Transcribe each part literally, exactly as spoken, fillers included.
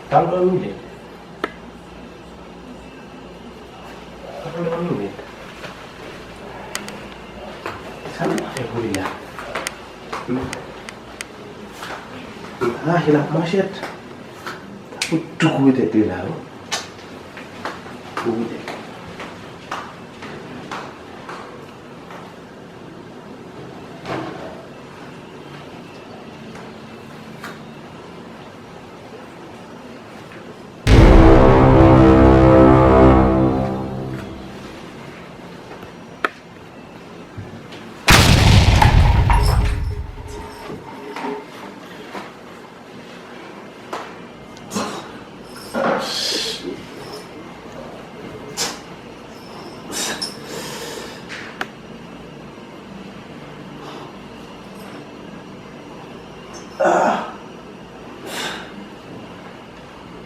Tann mwen mile. Tann mwen mile. Sa nou fè pou li la? Rache l ak manchèt. Pou tou koupe tèt li la, wi. Koupe tèt.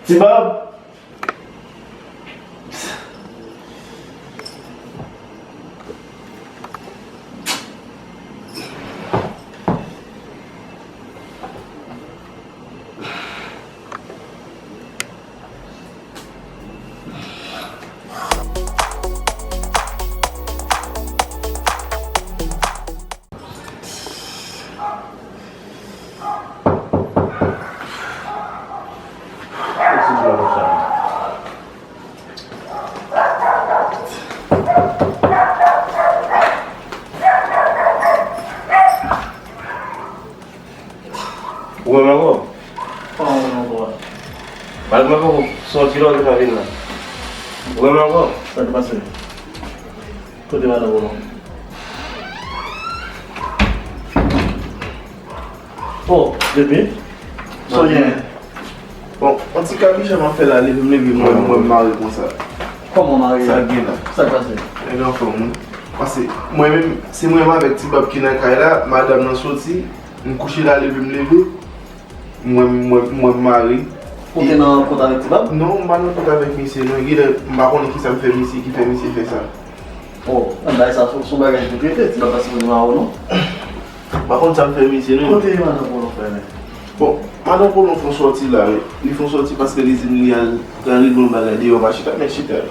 Ti Bob! Ou wè m ankò? Kòman ou wè m ankò a? Malgre m poko sòti la, ou deja vin la. Ou wè m ankò? Sa k pase? Kote madanm ou non? Oh, Depi? Sa w gen? Bon, yon ti kabichon m ap fè la, leve m leve, mwen, mwen mare konsa. Kòman mare? Sa k gen la? Sa k pase? Nèg anfòm, wi. Pase, mwen menm, se mwen menm avèk Ti Bob ki nan kay la, madanm nan soti, m kouche la, leve m leve, mwen, mwen, mwen mare. Ou te nan kont avèk Ti Bob? Non, m pa nan kont avèk misye, non. Genlè, m pa konnen kisa m fè misye, ki fè misye fè sa. Oh, men bagay sa, se, se yon bagay ki pou trete, Ti Bob pa sipoze mare w, non. M pa konn sa m fè misye, non. Kote madan Kolon fè, men? Bon, madan Kolon fè yon sòti la, wi. Li fè yon sòti paske li di m li al, li al regle yon bagay deyò, pa chita, men chita.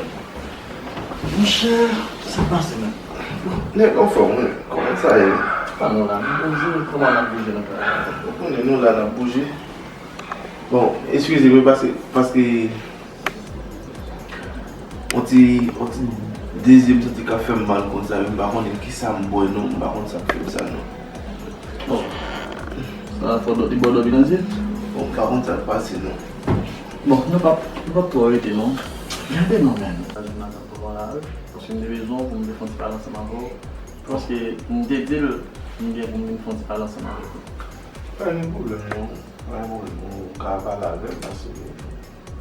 Monchè, sa k pase, men? Nèg anfòm, wi. Kòman sa ye? Pa nou la, nou bouje, kòman n ap bouje nan kay la? Ou konnen nou la, n ap bouje. Bon, eskize m, paske, paske yon ti, yon ti dezye m santi k ap fè m mal konsa, men m pa konnen kisa m bwè non, m pa konn sa k fè m sa non. Bon, sa fò dòmi, bò dòmi nan zye? Bon, m pa konn sa k pase non. Bon, nou p ap, nou p ap twò rete non. Gade non, men. Sa jwenn madanm Kolon la, wi. Paske m te bezwen w pou m te fè yon ti pale ansanm avè w. Paske m te di l, m gen pou m vin fè yon ti pale ansanm avè w. Pa gen pwoblèm non. Pa gen pwoblèm. Ou ka pale avè m, paske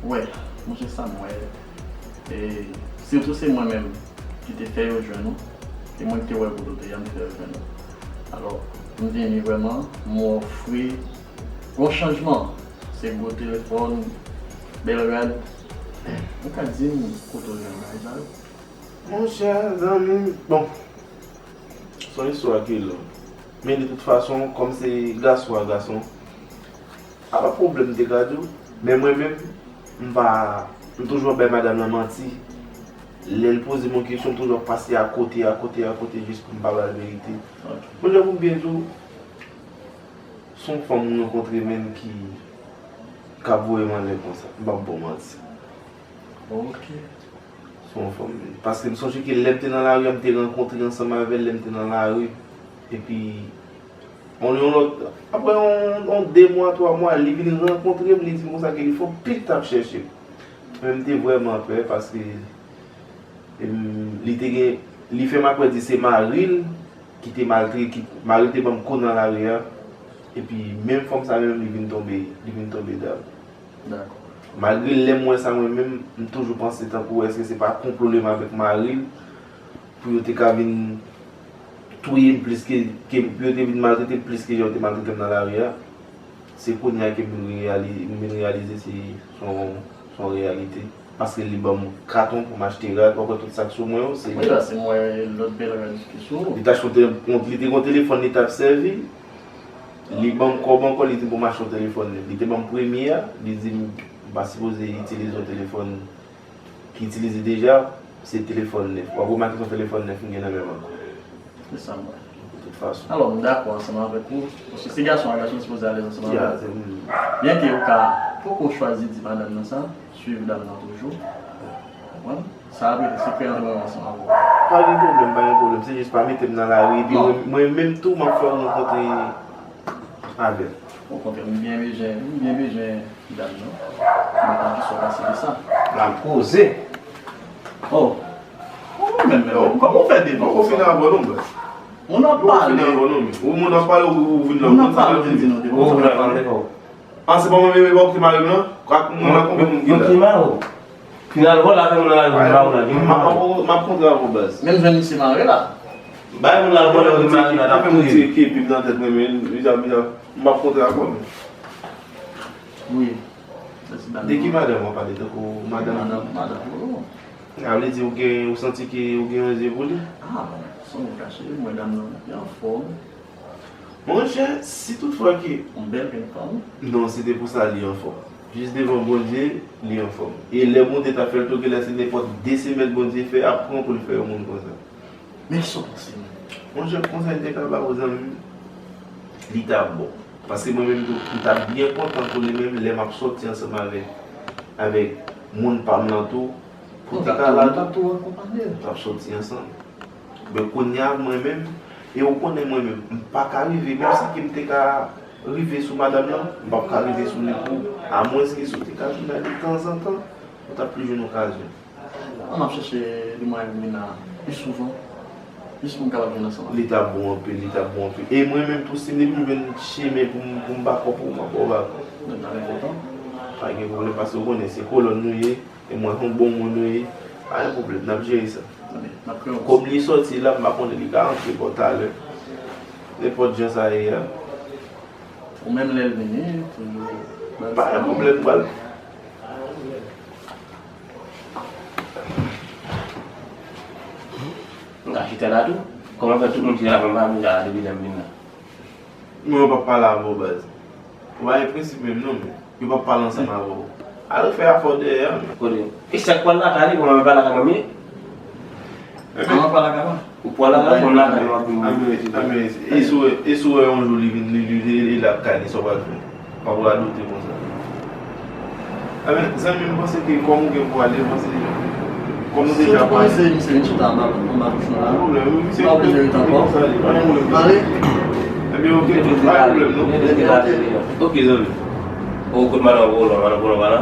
Wè, monchè, sa m wè, e, sitou se mwen menm ki te fè yo jwenn ou, e mwen ki te wè kote w te ye a, m te fè yo jwenn ou. Alò, m vini vrèman, m wè w fre, gwo chanjman, se gwo telefòn, bèl rad. Ou ka di m kote w jwenn bagay sa yo? Monchè, zanmi m, bon, se yon istwa ki long. Men de tout fason, kòm se gason a gason, a pa pwoblèm m te ka di w, men mwen menm, m pa, m toujou ap bay madanm nan manti. Lè l poze m yon kesyon, m toujou ap pase akote, akote, akote, jis pou m pa ba l verite. Ok. Bon, jan pou m byen di w, se yon fanm m rankontre menm ki, k ap voye m anlè konsa. M p ap ba w manti. Ok. Se yon fanm. Paske m sonje ke lè m te nan lari a, m te rankontre ansanm avè l lè m te nan lari. Epi, yon, yon lòt, apre yon, yon de mwa, twa mwa, li vin rankontre m, li di m konsa ke li fè yon pil t ap chèche m. Men m te vrèman pè paske, em, li te gen, li fè m akwè di se mari l ki te maltre-, ki, mari l te ban m kou nan lari a. Epi, menm fanm sa menm, li vin tonbe, li vin tonbe dam. Dakò. Malgre lè m wè sa mwen menm, m toujou panse tankou èske se pa konplo li menm avèk mari l pou yo te ka vin touye m plis ke, ke, pou yo te vin maltrete m plis ke jan yo te maltrete m nan lari a. Se kounye a ke m vin reyali-, m vin reyalize se, se yon, se yon reyalite. Paske li ban m katon pou m achte rad, w ap wè tout sa k sou mwen yo, se Wi, la, se mwen lòt bèl rad ki sou ou. Li t achte yon tele-, yon, li te gen yon telefòn li t ap sèvi. Li ban m kòb ankò, li di m pou m achte yon telefòn nèf. Li te ban m premye a, li di m, M pa sipoze itilize yon telefòn ki itilize deja, se telefòn nèf. W ap remake se yon telefòn nèf m gen nan men m ankò. Se sa m wè. De tout fason. Alò, m dakò ansanm avèk ou. Paske se gason ak gason ki sipoze alèz ansanm avè l. Byenke ou ka poko chwazi di madanm nan sa, swiv dam nan toujou. Konprann? Sa ap rete sekrè ant mwen menm ansanm avè w. Pa gen pwoblèm, pa gen pwoblèm. Se jis pa mete m nan lari, epi mwen, mwen menm tou, m ap fè w rankontre avè l. Okontrè, m byen bezwen, m byen bezwen dam nan. Mwen pa gen sou pase de sa. L ap koze. Oh. Ou menm, menm, menm. Kòman w fè devan konsa? Ou fin avè l, non, baz. Moun ap pale. Ou fin avè l, non, men. Ou moun ap pale, ou, ou vin la, ou konn sa k ap di. Moun ap pale, ou vin di non, devan konsa. Ou vin ap pale, kòman? Ah, se pa mwen menm ki mare m nan? Ak mwen la, konbyen moun ki la? Mwen ki mare w. Final vòlè avè moun nan la, vin ba ou la, vin ba ou. M ap kontre avè w, baz. Menm jan misye mare la. Bay moun la vòlè, vin mare la, t ap touye. Fè moun tire kepi m nan tèt mwen, men, m ap kontre avè w, men. Wi. De ki madanm w ap pale, tankou madanm? Madanm, madanm, oh. Sa vle di ou gen, ou santi ke ou gen yon zye pou li? Ah, bon, san ou kache, mwen dam nan, li anfòm. Monchè, si toutfwa ke yon bèl grenn fanm. Non, se te pou sa li anfòm. Jis devan Bondye, li anfòm. E lè Bondye ta fè l tou, genlè se nenpòt de semèn Bondye fè ap pran pou l fè yon moun konsa. Men sa w panse menm? Monchè, konsèy m te ka ba ou, zanmi m, li t ap bon. Paske mwen menm tou, m t ap byen kontan pou li menm lè m ap sòti ansanm avèk, avèk moun pa m nan tou, pou te ka la tou, m t ap sòti ansanm. Men kounye a, mwen menm, e ou konnen mwen menm, m pa ka rive, menm si ke m te ka rive sou madanm nan, m p ap ka rive sou li tou, amwenske si w te ka vin la detanzantan, ou t ap plis jwenn okazyon. An ap chèche li mwen Mina pi souvan, jis pou m kapab jwenn ansanm avè l. Li t ap bon anpil, li t ap bon anpil. E mwen menm tou, si m te vin jwenn chemen pou m, pou m bakòp ou, m ap ba w bakòp. Mwen ta renmen kontan. Pa gen pwoblèm, paske w konnen se kolòn nou ye, e mwen se yon bon moun nou ye. Pa gen pwoblèm, n ap jere sa. Kòm li sòti la, m pa konnen li ka antre bò talè. Nenpòt jan sa ye a. Ou menm lè l vini, toujou. Pa gen pwoblèm, m pral. M ka chita la tou? Kòman fè tout moun chita la, mwen pa vin la depi lè m vin la? Non, yo p ap pale avè w, baz. Ou pa gen prensip menm non, men. Yo p ap pale ansanm avè w. Al fè afè w dèyè a, men. Kote? E sa k pral lakay li, kòman mwen pa lakay mwen ye? Kòman pa lakay mwen? Ou pral lakay mwen, lakay mwen ap vin. Anben, anben, e si w wè, e si w wè yon jou li vin, li, li, li, li lakay li, sa w pral fè? W ap radote konsa. Anben, zanmi m, panse ke kòm ou gen pou ale, panse, kòm ou deja pale. Si w te konn eseye misye vin chita anba, anba bouch mwen la. Pa gen pwoblèm, misye, pa oblije ret ankò. Konsa li, pa gen pwoblèm. Ale. Anben, oke, pa gen pwoblèm, non. Ok, zanmi. Ou kote madan Polo, madan Polo pa la?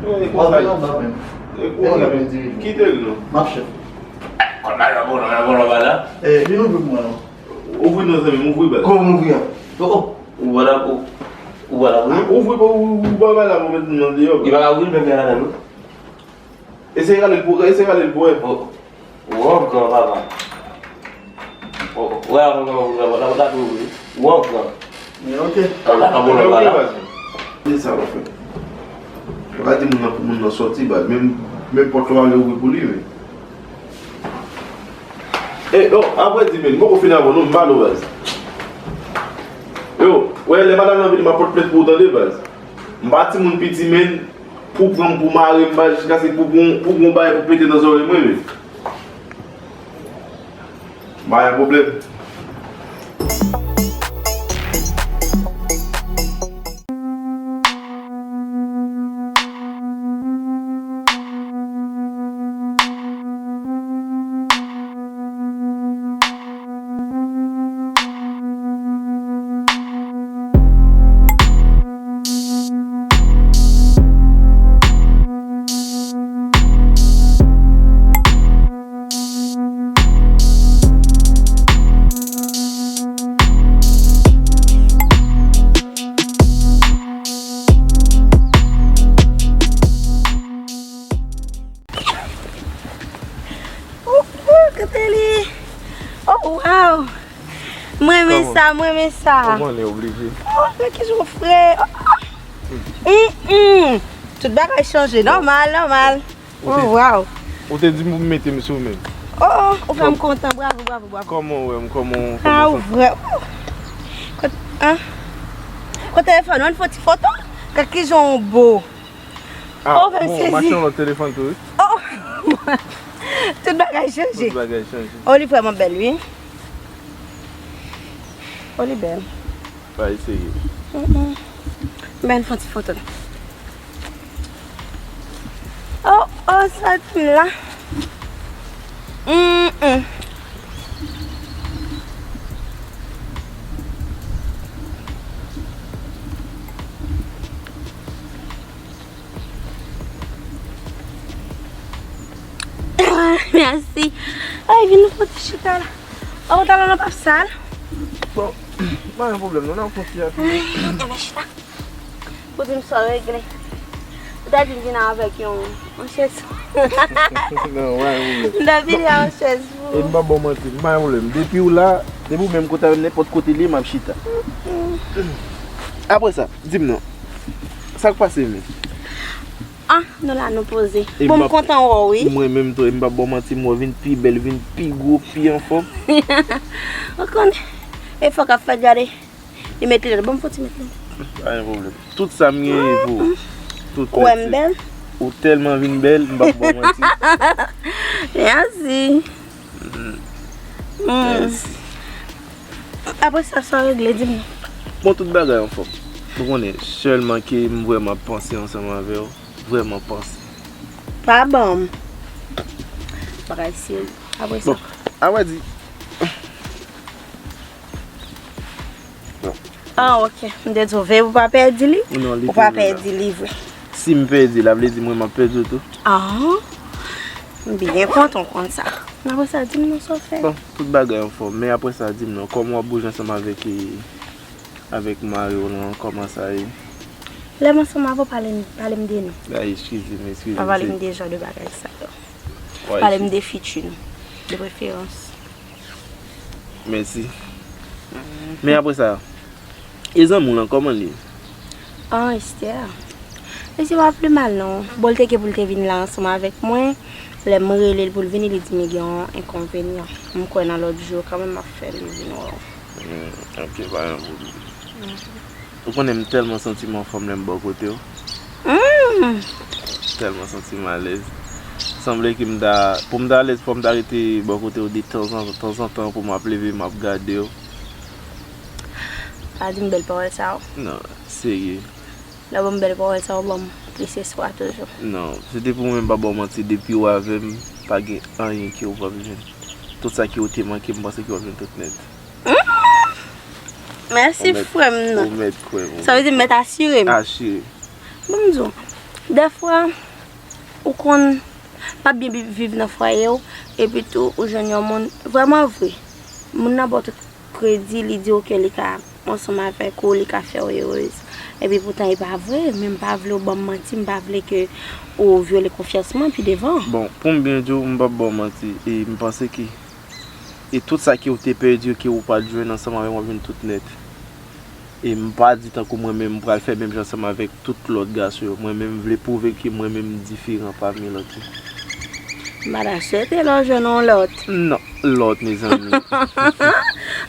Non, e konsa li. W ap vin anba menm. E konsa li. Kite l, non. M ap chèf. Kòman la, bon, la, bon, la, la. Eh, vin ouvri pou mwen, non. Ouvri non, zanmi m, ouvri, baz. Kòman m ouvri an? Oh, oh. Ou pa la, ou, ou pa la, ou. Ouvri pou ou, ou pa la pou met moun nan deyò, baz. Li pa ka ouvri l, men, men, la, non. Eseye rale l pou, eseye rale l pou wè. Oh, oh. Ou an gran, papa. Oh, oh. Wè, avan, avan, avan, avan, avan, avan, avan, avan. Ou an gran. Men, ok. An la, an bon, la, la. Se sa w ap fè. Ou pa di moun nan pou moun nan sòti, baz. Menm, menm pòt la, w ale ouvri pou li, men. E, oh, apre di, men, m poko fin avè w, non, m pale w, baz. Yo, wè, lè madanm nan vini, m ap pote plent pou ou, tande, baz. M pa timoun piti, men, pou pran m, pou mare m, baz, jiskaske pou gon, pou gon bagay pou pete nan zòrèy mwen, men. M pa gen pwoblèm. Oh, oh, kote li? Oh, wow! Mwen renmen sa, mwen renmen sa. Ou konnen, oblije. Oh, men kijan w fre. Oh, oh. Mm, mm. Tout bagay chanje. Nòmal, nòmal. Oh, wow. Ou te di m pou m mete m sou men. Oh, oh, ou fè m kontan. Bravo, bravo, bravo. Kòman w wè m? Kòman w, kòman w santi? Ah, ou vrè. Oh. Kote, ah? Kote telefòn ou? Ann fè ti foto? Gad kijan w bo. Ah, oh, m sezi. M achte yon lòt telefòn tou, wi. Oh! Tout bagay chanje. Tout bagay chanje. Oh, li vrèman bèl, wi. Oh, li bèl. Bagay serye. Mm-mm. Ban m fè yon ti foto. Oh, oh, sa ti la. Mm-mm. Mèsi. Ay, vin nou fè yon ti chita la. Oh, talon nan p ap sal. Bon, pa gen pwoblèm, non, n ap kontinye ap. Ay, ann chita. Pou di m sa w regle. Ou ta di m vin avèk yon, yon chèz. Non, pa gen pwoblèm. M ta vini a yon chèz pou ou. E m p ap ba w manti, pa gen pwoblèm. Depi w la, depi w menm kote a, nenpòt kote li ye, m ap chita. Apre sa, di m non. Sa k pase menm? Ah, nou la, nou poze. Bon, m kontan wè w, wi. Mwen menm tou, e m p ap ba w manti, m wè w vin pi bèl, vin pi gwo, pi anfòm. Ou konnen, efò k ap fèt, gade. Li met linèt. Ban m fè yon ti met linèt. Pa gen pwoblèm. Tout sa m genyen pou ou. Tout nèt. Ou wè m bèl? Ou tèlman vin bèl, m p ap ba w manti. Mèsi. Mm. Mèsi. Apre sa, sa w regle, di m non. Bon, tout bagay anfòm. Ou konnen, sèlman ke m vrèman panse ansanm avè w. Vrèman panse. Pa ban m. Bagay serye. Apre sa. Bon, a vrè di, Ah, ok. M te di w, veye pou w pa pèdi li. Non, li toujou la. Ou pa pèdi li vre. Si m pèdi l, sa vle di mwen m ap pèdi w tou. Ah, m byen kontan w konn sa. Apre sa, di m non sa w fè. Bon, tout bagay anfòm. Men apre sa, di m non, kòman w ap bouje ansanm avèk, eh, avèk mari w lan, kòman sa ye? Lè m ansanm avè w, pale m, pale m de nou. Ay, eskize m, eskize m. Pa pale m de jan de bagay sa yo. Pale m de fiti nou, de preferans. Mèsi. Men apre sa, e zanmi w lan, kòman l ye? Ah, Esther. Mesye pa pi mal non. Bon, l te gen pou l te vin la ansanm avèk mwen. Lè m rele l pou l vini, li di m li gen yon enkonvenyan. M kwè nan lòt jou kanmenm m ap fè l vin wè w. Hmm, ok, pa gen pwoblèm. Ou konnen m tèlman santi m anfòm lè m bò kote w. Mm. Tèlman santi m alèz. Sanble ke m ta, pou m ta alèz, fò m ta rete bò kote w de tanzantan, tanzantan pou m ap leve, m ap gade w. Pa di m bèl pawòl sa yo. Non, serye. Lè w ban m bèl pawòl sa yo, ban m plis espwa toujou. Non, se te pou mwen, m pa ba w manti, depi w avè m, pa gen anyen ke w p ap jwenn. Tout sa ke w te manke, m panse ke w ap jwenn tout nèt. Mm. Mèsi, frè m nan. Ou mèt kwè m. Sa vle di m mèt asire m. Asire. Bon, m di w, dèfwa, ou konn pa byen bi-, viv nan fwaye w, epi tou, ou jwenn yon moun, vrèman vre, moun nan ba w tout kredi, li di w ke li ka ansanm avèk ou, li ka fè w erez. Epi poutan, e pa vre, men m pa vle w ban m manti, m pa vle ke ou vyole konfyans mwen pi devan. Bon, pou m byen di w, m p ap ba w manti, e m panse ke E tout sa ke w te pèdi yo, ke w pa t jwenn ansanm avè m, w ap jwenn tout nèt. E m pa di tankou mwen menm m pral fè menm jan ansanm avèk tout lòt gason yo. Mwen menm m vle pwouve ke mwen menm m diferan pami lòt yo. M pa ta swete lè w jwenn yon lòt. Non, lòt, mezanmi.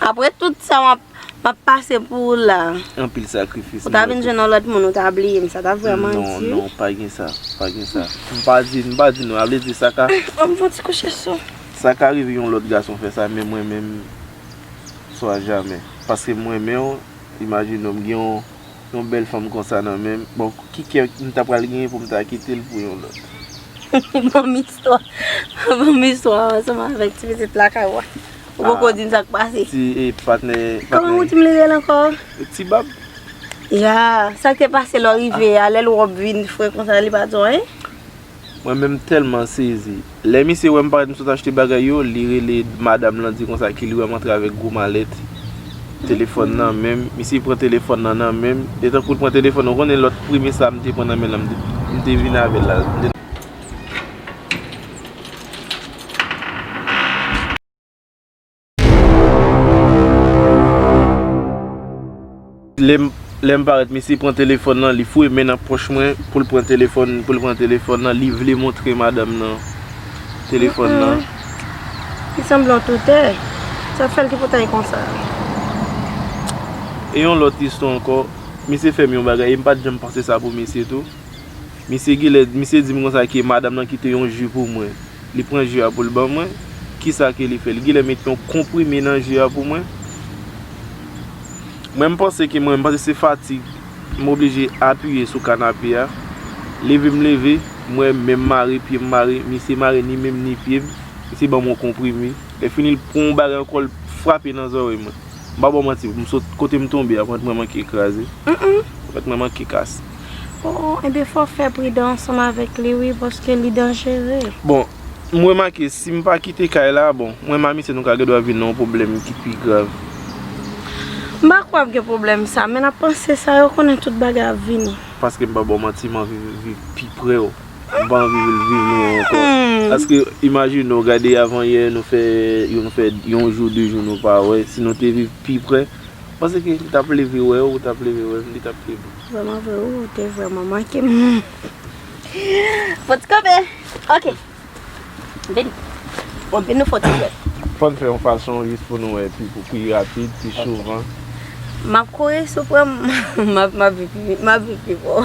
Apre tout sa w ap M ap pase pou ou la. Anpil sakrifis. Ou ta vin jwenn yon lòt moun, ou ta bliye m, sa t ap vrèman di. Non, non, pa gen sa, pa gen sa. M pa di, m pa di non, a vle di sa ka. Ban m fè yon ti kouche sou. Sa ka rive yon lòt gason fè sa, men mwen menm, swa jamè. Paske m renmen w, imajine w, m gen yon, yon bèl fanm konsa nan men m. Bon, ki kè m ta pral genyen pou m ta kite l pou yon lòt? Ban m istwa. Ban m istwa ansanm avèk ti pitit lakay ou a. Ou poko di m sa k pase. Ti, e, patnè, patnè. Kòman ou di m li rele ankò? Ti Bab. Ya, sa k te pase lè w rive a, lè l wè w ap vin fre konsa, li pa di w anyen? Mwen menm tèlman sezi. Lè misye wè m parèt m sot achte bagay yo, li rele madanm lan, di konsa ke li wè m antre avèk gwo malèt. Telefòn nan men m, misye pran telefòn nan nan men m. E tankou l pran telefòn nan, ou konnen lòt premye sa m te pran nan men l lan, m te, m te vin avè l la. M te Lè m, lè m parèt, misye pran telefòn nan, li foure men nan pòch mwen pou l pran telefòn, pou l pran telefòn nan, li vle montre madanm nan telefòn nan. Li sanble yon toutè. Sa fè l ki pou ta ye konsa. E yon lòt istwa ankò, misye fè m yon bagay, e m pa t janm panse sa pou misye tou. Misye genlè, misye di m konsa ke madanm nan kite yon ji pou mwen. Li pran ji a pou l ban mwen. Kisa ke li fè? Li genlè mete yon konprime nan ji a pou mwen. Mwen, m panse ke mwen, m panse se fatig. M oblije apiye sou kanape a. Leve m leve, m wè men m mare, pye m mare, misye mare ni men m ni pye m. Misye ban m yon konprime. Lè fini, l pran yon bagay ankò, l frape nan zòrèy mwen. M pa ba w manti, m sot kote m tonbe a, vant mwen manke kraze. Mm, mm. Vant mwen manke kase. Oh, enben, fò w fè pridan ansanm avèk li, wi, paske li danjere. Bon, m remake, si m pa kite kay la, bon, mwen, m a misye, nou ka gen dwa vin nan yon pwoblèm ki pi grav. M pa kwè ap gen pwoblèm sa, men n ap panse sa, yo konnen tout bagay ap vini. Paske m pa ba w manti, m anvi viv pi pre w. M pa anvi viv nou ankò. Hmm. Paske, imajine w, gade avan yè, nou fè, yo, nou fè yon jou, de jou, nou pa wè. Si nou te viv pi pre, m panse ke li t ap leve wè w, ou t ap leve wè m, li t ap pi bon. Vrèman vre, ou te vrèman manke m. Fò ti kanpe. Ok. Vini. Vin nou fò ti jwèt. Fò n fè yon fason jis pou nou wè pi, pou pi rapid, pi souvan. M ap kouri si w pran m, m ap, m ap viv pi, m ap viv pi fò.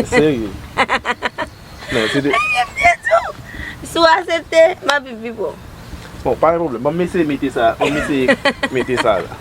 Serye? Non, se de... Si w aksepte, m ap viv pi fò. Bon, pa gen pwoblèm. Ban m eseye mete sa, ban m eseye mete sa la.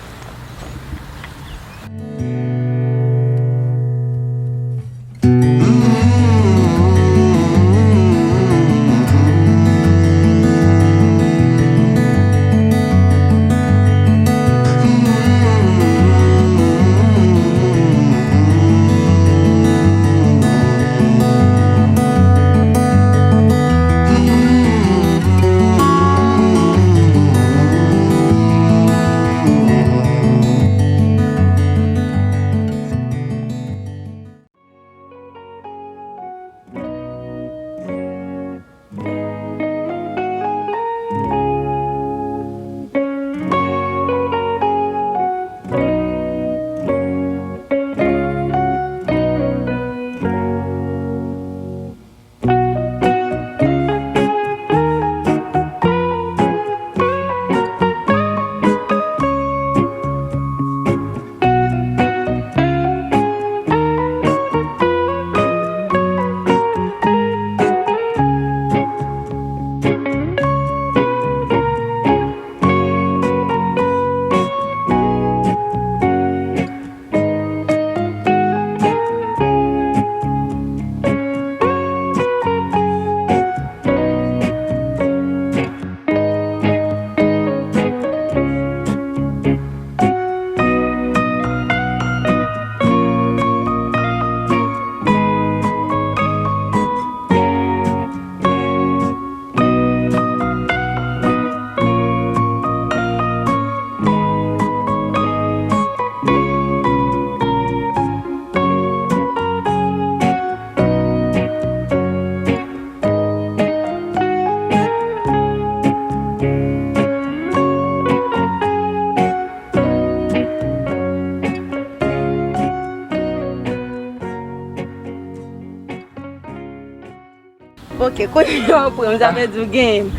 Ok, kounye a w pran m, sa vle di w genyen m.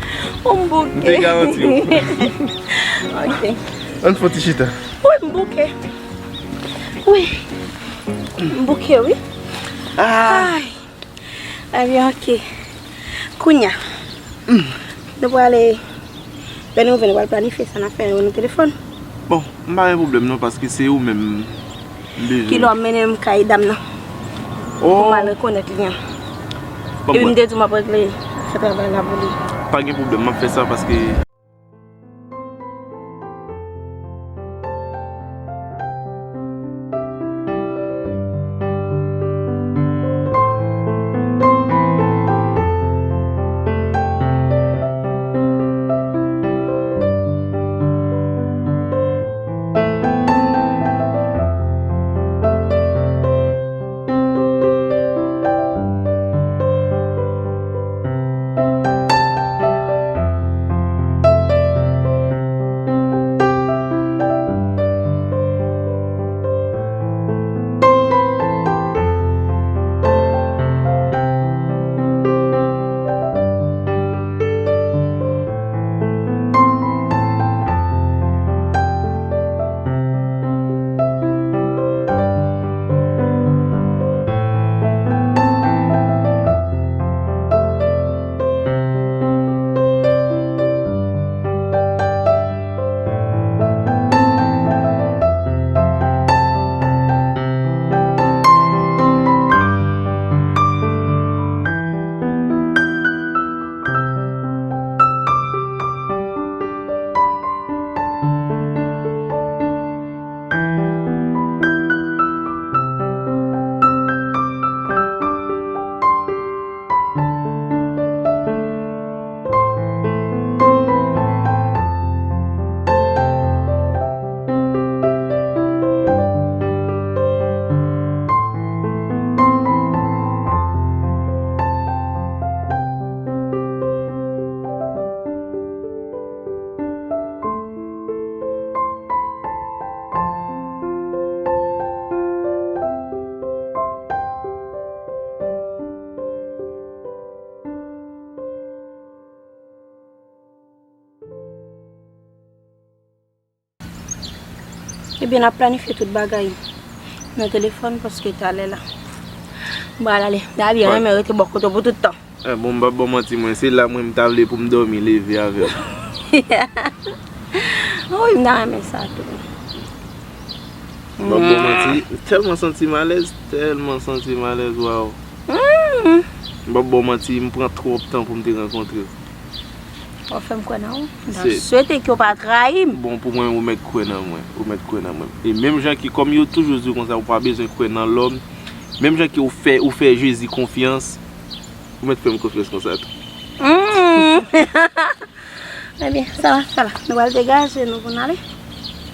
Ou m bouke. M te garanti w. Ok. Ann fè ti chita. Wi, m bouke. Wi. M bouke, wi. Ah. Ay. Ebyen, ok. Kounye a. Hmm. Nou prale Lè nou rive, nou pral planifye sa n ap fè yo nan telefòn. Bon, m pa gen pwoblèm non, paske se ou menm m bezwen. Kilè w ap mennen m kay dam nan? Oh. Pou m al rekonèt li an. Bon, epi m te di w m ap regle fè travay la pou li. Pa gen pwoblèm, m ap fè sa paske Ebyen, n ap planifye tout bagay nan telefòn paske talè la. M pral ale. Davi renmen rete bò kote w pou tout tan. Eh, bon, m p ap ba w manti, mwen, se la mwen m ta vle pou m dòmi, leve avè w. Wi, m ta renmen sa tou. M p ap ba w manti, tèlman santi m alèz, tèlman santi m alèz, waw. M p ap ba w manti, m pran twòp tan pou m te rankontre w. W ap fè m kwè nan ou. M ta swete ke w pa trayi m. Bon, pou mwen, ou mèt kwè nan mwen. Ou mèt kwè nan mwen. E menm jan ke, kòm yo toujou di konsa, ou pa bezwen kwè nan lòm. Menm jan ke ou fè, ou fè Jezi konfyans, ou mèt fè m konfyans konsa tou. Ebyen, sa va fè la. Nou pral degaje nou pou n ale?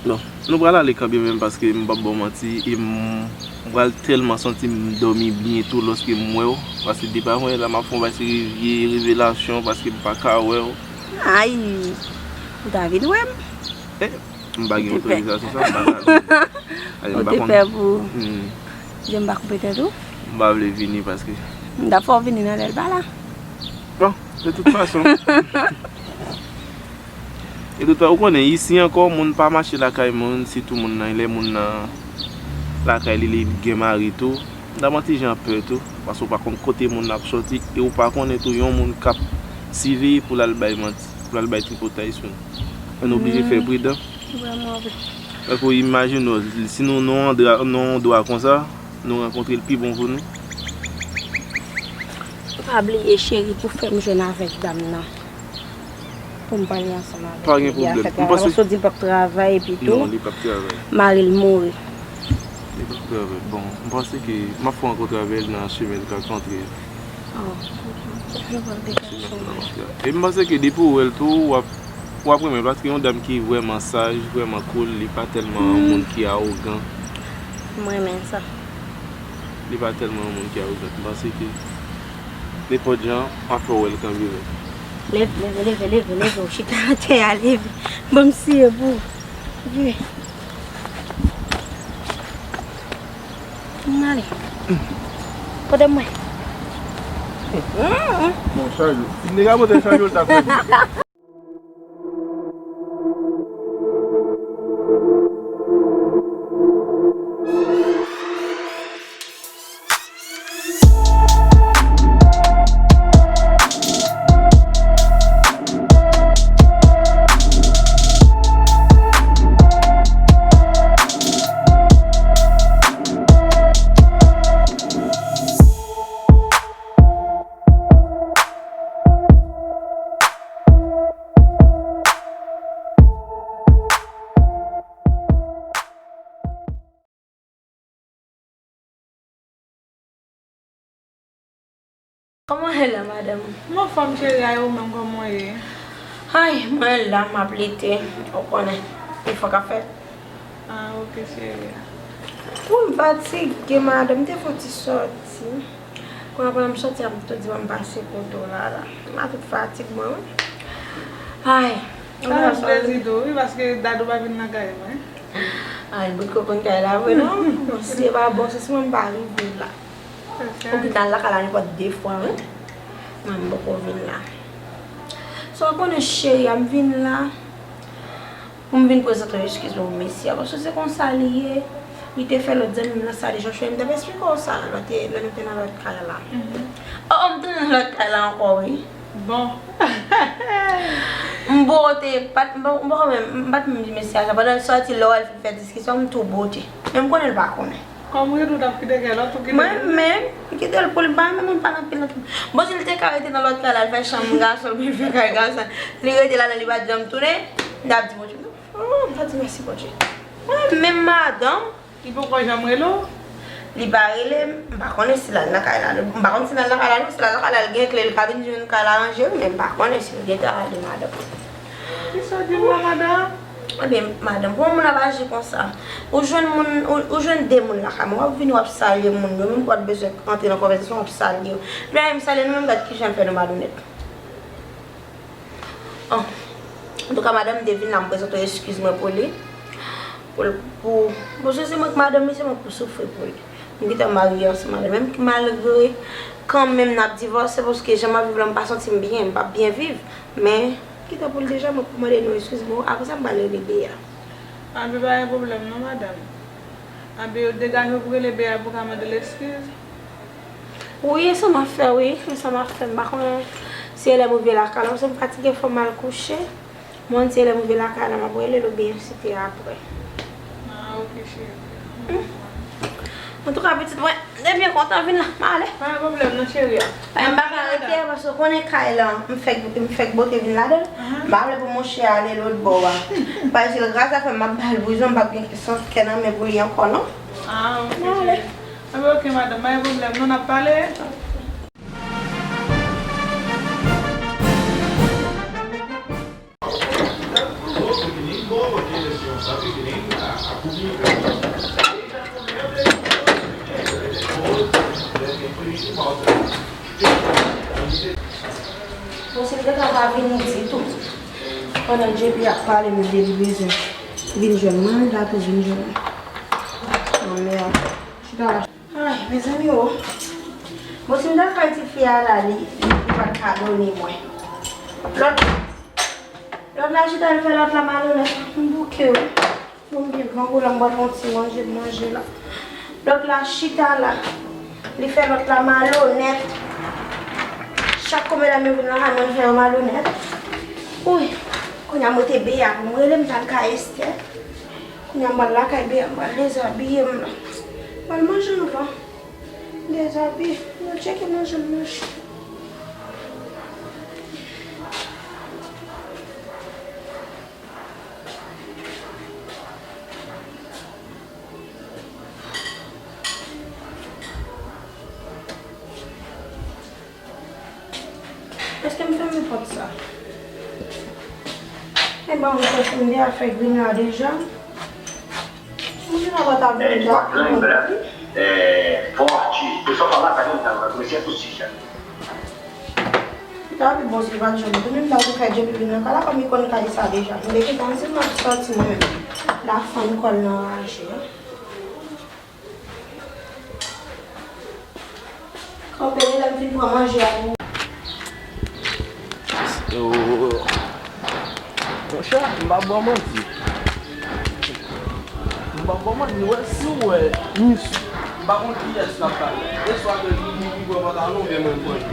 Non, nou pral ale kanmenm paske m p ap ba w manti e m, m pral tèlman santi m dòmi byen tou lòske m wè w. Paske depi avan yè la m ap fè yon bay seri vye revelasyon paske m pa ka wè w. Ay, ou ta vin wè m? Eh, m pa gen otorizasyon sa, m pa ka vin. Ou te pè pou je m pa koupe tèt ou? M pa vle vini paske m ta fè w vini nan lè l pa la. Bon, de tout fason. E tout, ou konnen, isi ankò, moun pa mache lakay moun, sitou moun nan, lè moun nan lakay li, li gen mari tou. M ta pran ti jan pè tou, paske ou pa konn kote moun nan ap sòti, e ou pa konnen tou yon moun k ap siveye pou l al bay manti, pou l al bay tripotay sou nou. Ann oblije fè pridan. Vrèman vre. Tankou imajine w, si nou nan yon andra-, nan yon andwa konsa, nou rankontre l pi bon pou nou. Pa bliye, cheri, pou fè m jwenn avèk dam nan. Pou m pale ansanm avèk li. Pa gen pwoblèm. M panse, paske w di l p ap travay epi tou. Non, li p ap travay. Mari l mouri. Li p ap travay. Bon, m panse ke m ap fè w rankontre avè l nan chemen l k ap rantre. Oh, ok. E m panse ke depi w wè l tou, w ap, w ap renmen l, paske yon dam ki vrèman saj, vrèman cool, li pa tèlman yon moun ki awogan. M renmen sa. Li pa tèlman yon moun ki awogan. M panse ke nenpòt jan, w ap fè w wè l kanmenm. Leve, leve, leve, leve, leve, ou chita atè a, leve. Ban m siye pou ou. Vini. Ann ale. Pote mwen. Bon, chaje. Si m te ka pote chaje, w ta fè. Kòman w ye la, madanm? M anfòm, cheri, a, e ou menm, kòman w ye? Ay, mwen la, m ap lite, ou konnen, efò k ap fèt. Ah, ok, cheri. Wi, m fatige, madanm, m te fè yon ti sòti. Kounye a, pandan m sòti a, m tou di, ban m pase kote w la, la. M a tout fatig mwen, wi. Ay, sa fè m plezi tou, wi, paske Dadou pa vin lakay mwen. Ay, bout kokenn kay la vre, non? Bon, si se pa bon, se si mwen m pa rive la. Ou gentan al lakay la nenpòt de fwa, wi. Mwen, m poko vin la. Sa w konnen, cheri a, m vin la. Pou m vin prezante w eskiz mwen pou mesye a, paske se konsa li ye. Li te fè lòt zanmi m nan sa deja, cheri, m t ap esplike w sa, lè te, lè nou te nan lòt kay la. Mhm. Oh, oh, m tounen nan lòt kay la ankò, wi. Bon. M bwote, pa t, m pa, m pa menm, m pa t menm di mesye a sa. Pandan l sòti, lè w al fin fè diskisyon, m tou bwote. Men m konnen l pa konnen. Kòm w rete, w t ap kite kay la, w tou kite l. Mwen menm, m kite l pou li, m pa renmen moun pale anpil nan kay. Bon, si l te ka rete nan lòt kay la, l fè chanm gason, l vin fè kay gason. Li rete ladan, li pa t janm tounen, m t ap di Bondye, oh, m t ap di mèsi Bondye. Mwen menm madanm. Li poko janm rele w? Li pa rele m, m pa konnen si l al nan kay la. M pa konn si l al nan kay la, non, si l al nan kay la, l gen kle, l ka vin jwenn kay la ranje, wi, men m pa konnen si l gentan ale, madanm. Kisa w di m la, madanm? Ebyen, madanm, pou yon moun ap aji konsa, ou jwenn moun, ou, ou jwenn de moun lakay mwen, w ap vini, w ap salye moun yo, menm w pa t bezwen antre nan konvèsasyon, w ap salye yo. Epi, m salye nou menm, gad kijan l fè nou malonèt. Oh. Antouka, madanm, m te vin la, m prezante w eskiz mwen pou li. Pou, pou, pou se, se mwen k madanm li, se mwen k pou soufri pou li. M gentan marye ansanm avè l. Menm malgre, kanmenm, n ap divòse, paske jan m ap viv la, m pa santi m byen, m p ap byen viv. Men, gentan pou l deja, mwen pou mande nou eskiz mwen, apre sa, m pral rele Bea. Anben pa gen pwoblèm non, madanm. Anben yo degaje w pou rele Bea pou w ka mande l eskiz. Wi, e sa m ap fè, wi. E sa m ap fè. M pa konnen si e lè m rive lakay la, paske m fatige, fò m al kouche. Mwen, si e lè m rive lakay la, m ap rele l oubyen si te apre. Ah, ok, cheri. Antouka, pitit mwen, m te byen kontan vin la, m ale. Pa gen pwoblèm non, cheri a. Anben, m pa ka rete, paske w konnen kay la, m fèk, m fèk bote vin ladan l. M pa vle pou monchè ale lòt bò a. Paske gras a fè m ap ba l prizon, m p ap gen sans kè nan men pou li ankò, non. Ah, ok, cheri. Anben, ok, madanm, pa gen pwoblèm non, n ap pale. Bon, si l te ka pa vini ditou. Pandan J P ap pale, men li bezwen vin jwenn mwen, li pa tou vin jwenn mwen. Anmède. Chita la. Ay, mezanmi o. Bon, si m t al kay tifi a la, li, li pa t ka done mwen. Lòt, lòt la chita, li fè lòt la malonèt. M bouke wi. Bon, m gen grangou la, m pral fè yon ti manje, m manje la. Lòt la chita la, li fè lòt la malonèt. Chak konbyen lè m vin lakay mwen, li fè yo malonèt. Wi, kounye a m rete Bea pou m rele, m t al kay Estè. Kounye a m pral lakay Bea, m pral dezabiye m la. M pral manje anvan. Dezabiye, m pral tcheke manje m manje. Èske m fèmen pòt sa? E ban mwen fè fè m de afè grenn la deja. Mwen gen la pòt avè m deja. Forte. Pessoal falar, tá vendo? Tá, vai começar a tossir já. Li ta pi bon si l pa t janm tounen, m ta tou fè J P vin nan kay la, kòm li konn kay sa deja. M te gentan di m ap sòti mwen menm. La fann kò l nan raje. Kanpe li lè m fin pran manje a pou ou. Monchè, m pa ba w manti. M pa ba w manti, wè, si w wè Miss, m pa konn kiyès n ap pale. E swa ke li, li, li pran pantalon oubyen mwen m pran li.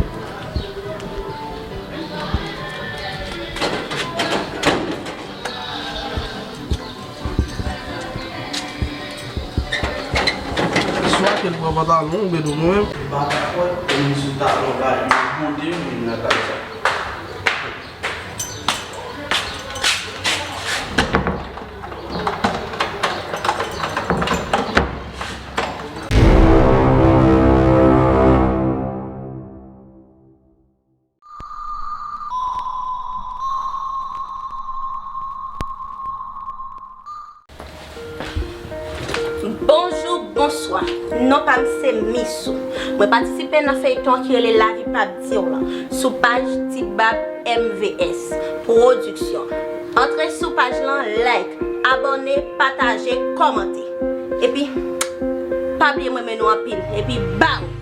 Swa ke l pran pantalon oubyen tou mwen menm. M pa dakò, e m sou talon la, li pote m vin nan kay sa. Bonjou, bonswa. Non pa m se Missou. Mwen patisipe nan feyton ki rele Lavi p ap di w lan sou paj Ti Bab M V S Production. Antre sou paj lan, like, abòne, pataje, kòmante. Epi, pa bliye m renmen nou anpil. Epi, baw!